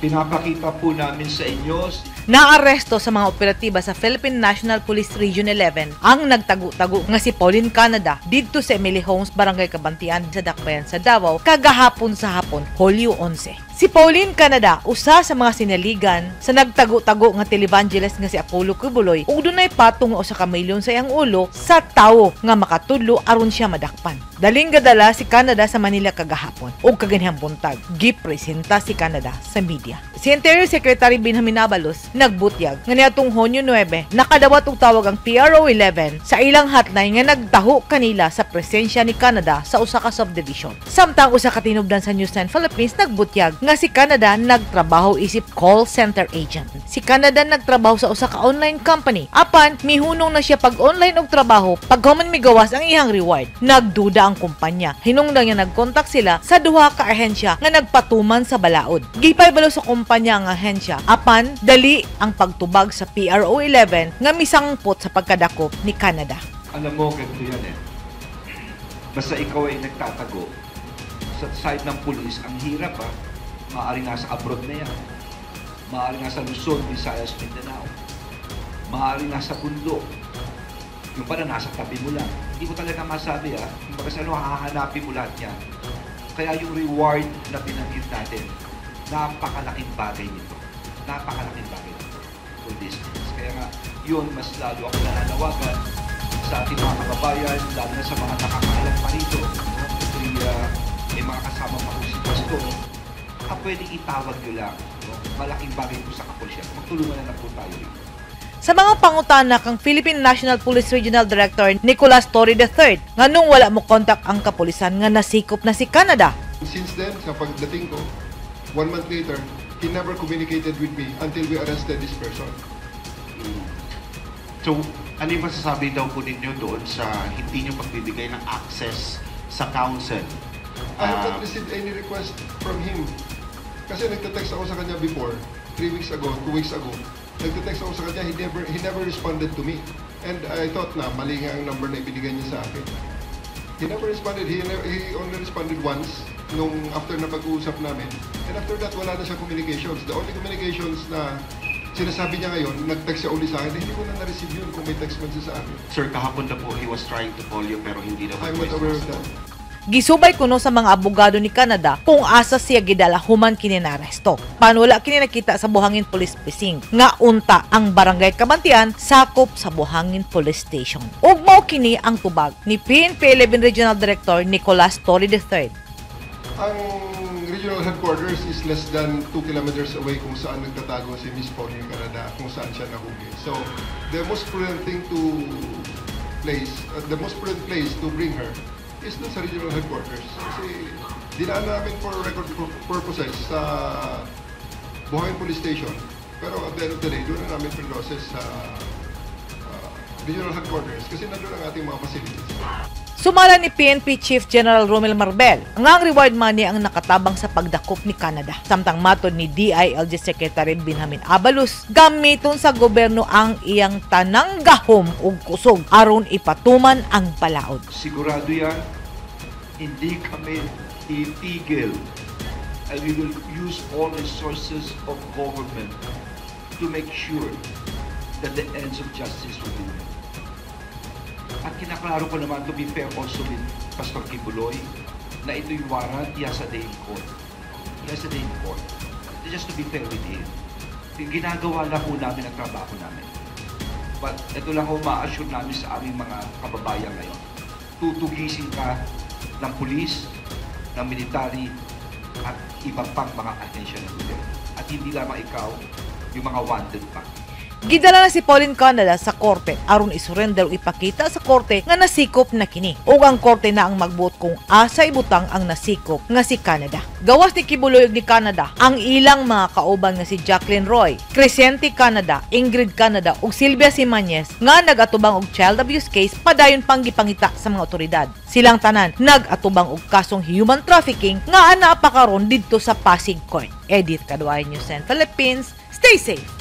Pinapakita po namin sa inyo Naaresto sa mga operatiba sa Philippine National Police Region 11 ang nagtago-tago nga si Pauline Canada didto sa Emily Homes, Barangay Cabantian sa Dakbayan sa Davao kagahapon sa hapon, Hulyo 11. Si Pauline Canada usa sa mga sinaligan sa nagtago-tago nga televangelist nga si Apollo Quiboloy ug dunay patong nga 1 ka milyon sa iyang ulo sa tawo nga makatudlo aron siya madakpan. Daling gadala si Canada sa Manila kagahapon ug kaganhang buntag gipresenta si Canada sa media. Si Interior Secretary Benjamin Abalos nagbutyag nga niadtong Hunyo 9 nakadawat og tawag ang PRO 11 sa ilang hotline nga nagtaho kanila sa presensya ni Canada sa usa ka subdivision. Samtang usa ka tinubdan sa News 9 Philippines nagbutyag nga si Canada nagtrabaho isip call center agent. Si Canada nagtrabaho sa usa ka online company. Apan mihunong na siya pag online og trabaho pag human migawas ang iyang reward. Nagduda ang kumpanya. Hinungdan nga nagkontak sila sa duha ka ahensya nga nagpatuman sa balaod. Gipahibalo sa kumpanya ang ahensya apan dali ang pagtubag sa PRO 11 nga misangpot sa pagkadakop ni Canada. Alam mo, ganito yan eh. Basta ikaw ay nagtatago, sa side ng pulis, ang hirap ah. Maaaring nasa abroad na yan. Maaaring nasa Luzon, Visayas, Mindanao. Maaaring nasa bundok. Yung pala nasa tabi mo lang. Hindi mo talaga masabi ah. Yung baga sa ano, hahanapin mo lahat yan. Kaya yung reward na binanggit natin, napakalaking bagay nito. Napakalaking bagay nito for this case. Kaya nga, yun, mas lalo ako nananawagan sa ating mga kababayan, lalo na sa mga nakakaalam pa rito. No? Ito'y, may mga kasama pa po si Pastor. Baka pwedeng itawag nyo lang. No? Malaking bagay po sa kapulisyan. Magtulungan na lang po tayo rito. Sa mga pangutana kang Philippine National Police Regional Director Nicolas Torre III, nganong wala mo kontak ang kapulisan nga nasikop na si Canada? Since then, sa pagdating ko, one month later, he never communicated with me until we arrested this person. So, ano yung masasabi daw po ninyo doon sa hindi nyo pagbibigay ng access sa counsel? I have not Ah, received any request from him. Kasi nagte-text ako sa kanya before, 3 weeks ago, 2 weeks ago. Nagte-text ako sa kanya, he never responded to me. And I thought na mali nga ang number na ibinigay niya sa akin. He never responded. He only responded once nung after na pag-uusap namin. And after that, wala na siya communications. The only communications na sinasabi niya ngayon, nag-text siya uli sa akin, hindi ko na na-receive yun kung may text man siya sa akin. Sir, kahapon na po he was trying to call you pero hindi daw po I'm not aware of that. Gisubay kuno sa mga abogado ni Canada kung asa siya gidala human kini naaresto. Apan wala kini nakita sa Buhangin Police Precinct nga unta ang Barangay Cabantian sakop sa Buhangin Police Station. Ug mao kini ang tubag ni PNP 11 Regional Director Nicolas Torre III. Ang regional headquarters is less than 2 kilometers away kung saan nagtatago si Miss Pauline Canada, kung saan siya nahuli. So, the most prudent place to bring her is dun sa regional headquarters. Kasi dinaan namin for record purposes sa Buhangin Police Station. Pero at the end of the day, doon na namin process sa regional headquarters kasi nandun ang ating mga facilities. Sumala ni PNP Chief General Romel Marbel, nga ang reward money ang nakatabang sa pagdakop ni Canada. Samtang matod ni DILG Secretary Benjamin Abalos, gamiton sa gobyerno ang iyang tanang gahom ug kusog aron ipatuman ang balaod. Sigurado yan, hindi kami titigil. And we will use all resources of government to make sure that the ends of justice will be met. At kinaklaro ko naman, to be fair also with Pastor Quiboloy, na ito'y warrant, he has a day in court. He has a day in court. Just to be fair with him. Ginagawa lang po namin ang trabaho namin. But ito lang ho ma-assure namin sa aming mga kababayan ngayon. Tutugisin ka ng pulis, ng military, at iba pang mga ahensya ng gobyerno. At hindi lamang ikaw, yung mga wanted pa. Gidala na si Pauline Canada sa korte aron isurrender o ipakita sa korte nga nasikop na kini. Ug ang korte na ang magbuot kung asa ibutang ang nasikop nga si Canada. Gawas ni Quiboloy ug ni Canada ang ilang mga kauban nga si Jacqueline Roy, Crescente Canada, Ingrid Canada ug Sylvia Simañez nga nag-atubang og child abuse case padayon pang gipangita sa mga otoridad. Silang tanan nag-atubang og kasong human trafficking nga ana pa karon didto sa Pasig Court. Edith Kaduay, News 10 Philippines. Stay safe.